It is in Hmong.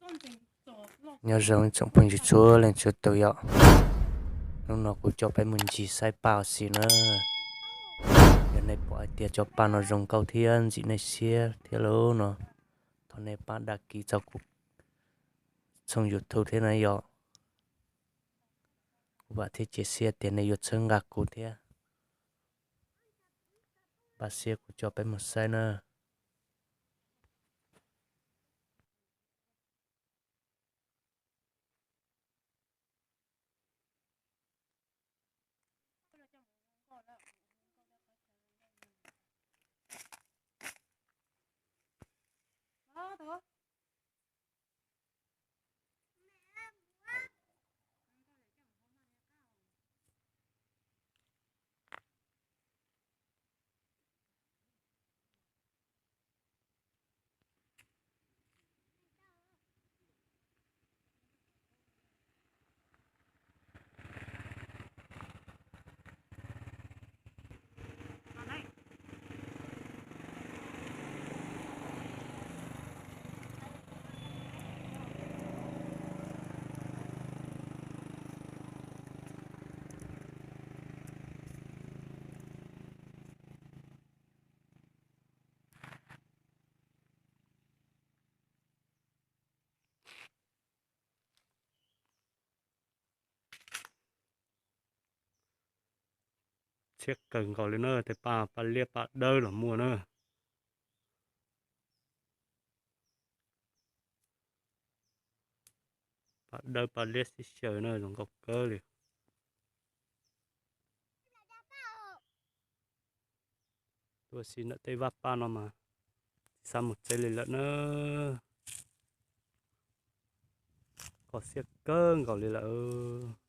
Nyob zoo tsoom phooj ywg txhua leej txhua tus yom. Hnub no kuv coj peb mus ncig saib paj ua si na. Yog nej pom hais tias cov paj no zoo nkauj thiab ntxim nej siab thiab lub no, thov nej pab đăng ký txog kuv tshooj YouTube thiab na yom. Kuv vam thiab cia siab tias nej yuav txhawb nqa kuv thiab. Npaj siab kuv coj peb mus saib na. Tshiab kawg nkaus li na, tej paj, paj liab paj dawb los muaj na. Paj dawb paj liab sib xyaw na, zoo nkauj kawg li. Tuaj si ntawm tej vaj paj no mas tsis xav mus tsev li lawm na. Kho siab kawg nkaus li lawm.